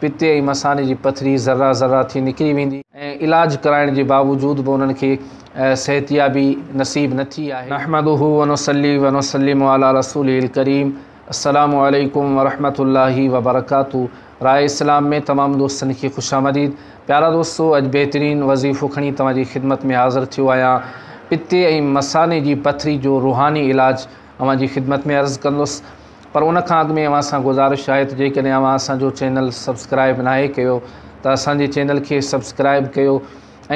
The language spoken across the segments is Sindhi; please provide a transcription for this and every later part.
پتي ۽ مثاني جي پٿري ذرا ذرا ٿي نڪري ويندي. ۽ علاج ڪرائڻ جي باوجود به انهن کي صحتيابي نصيب نه ٿي آهي. نحمده ونصلي ونسلم علي رسوله الڪريم السلام عليڪم ورحمة الله وبرڪاته راء اسلام ۾ تمام دوستن کي خوش آمديد پيارا دوستو اڄ بهترين وظيفو کڻي توهان جي خدمت ۾ حاضر ٿيو آهيان پتي ۽ مثاني جي پٿري جو روحاني علاج اوهان جي خدمت ۾ عرض ڪندس پر ان کان اڳ ۾ اوهان سان گذارش آهي ته جيڪڏهن اوهان اسان جو چينل سبسڪرائب ناهي ڪيو ته اسان جي چينل کي سبسڪرائب ڪيو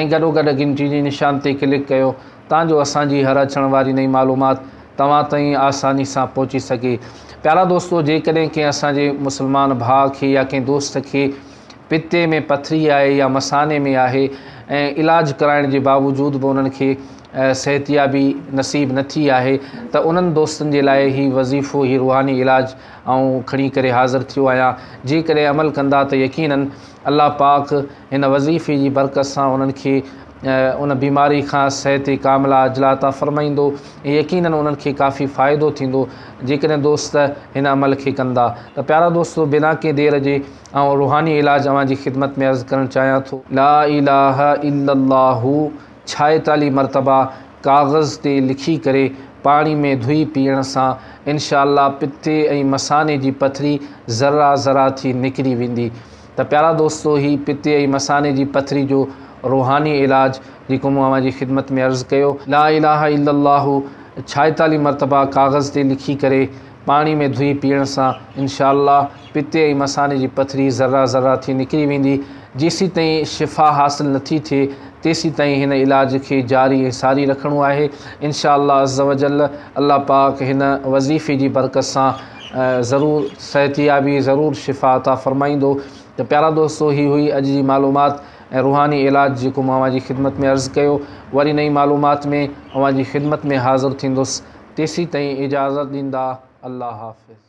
۽ گڏو گڏ گهنٽي جي نشان تي ڪلڪ ڪيو تان جو اسان جي هر اچڻ واري نئين معلومات توهان تائين آساني سان پهچي سگهي. پيارا دوستو جيڪڏهن ڪنهن اسان جي مسلمان ڀاء کي يا ڪنهن دوست کي پتي ۾ پٿري آهي يا مثاني ۾ آهي ۽ علاج ڪرائڻ جي باوجود به انهن کي صحتيابي نصيب نه ٿي آهي ته انهن دوستن جي لاء هي وظيفو هي روحاني علاج آئون کڻي ڪري حاضر ٿيو آهيان جيڪڏهن عمل ڪندا ته يقيناً الله پاڪ هن وظيفي جي برڪت سان انهن کي ان بيماري کان صحت ڪامله عاجله عطا فرمائيندو ۽ يقيناً انهن کي ڪافي فائدو ٿيندو جيڪڏهن دوست هن عمل کي ڪندا ته پيارا دوستو بنا ڪنهن دير جي آئون روحاني علاج اوهان جي خدمت ۾ عرض ڪرڻ چاهيان ٿو. لا اله الا الله ڇائيتاليهه مرتبه ڪاغذ تي لکي ڪري پاڻي ۾ ڌوئي پيئڻ سان انشاء الله پتي ۽ مثاني جي پٿري ذرا ذرا ٿي نڪري ويندي ته پيارا دوستو هي پتي ۽ مثاني جي پٿري جو روحاني علاج جيڪو مون اوهان جي خدمت ۾ عرض ڪيو. لا اله الا الله ڇائيتاليهه مرتبه ڪاغذ تي لکي ڪري پاڻي ۾ ڌوئي پيئڻ سان انشاء الله پتي ۽ مثاني جي پٿري ذرا ذرا ٿي نڪري ويندي جيسيتائين شفا حاصل نٿي ٿئي تيسيتائين هن علاج کي جاري ۽ ساري رکڻو آهي انشاء الله عزوجل الله پاڪ هن وظيفي جي برڪت سان ضرور صحتيابي ضرور شفا عطا فرمائيندو ته پيارا دوستو هي هئي اڄ جي معلومات ۽ روحاني علاج جيڪو مان اوهان جي خدمت ۾ عرض ڪيو وري نئين معلومات ۾ اوهان جي خدمت ۾ حاضر ٿيندس تيسيتائين اجازت ڏيندا الله حافظ.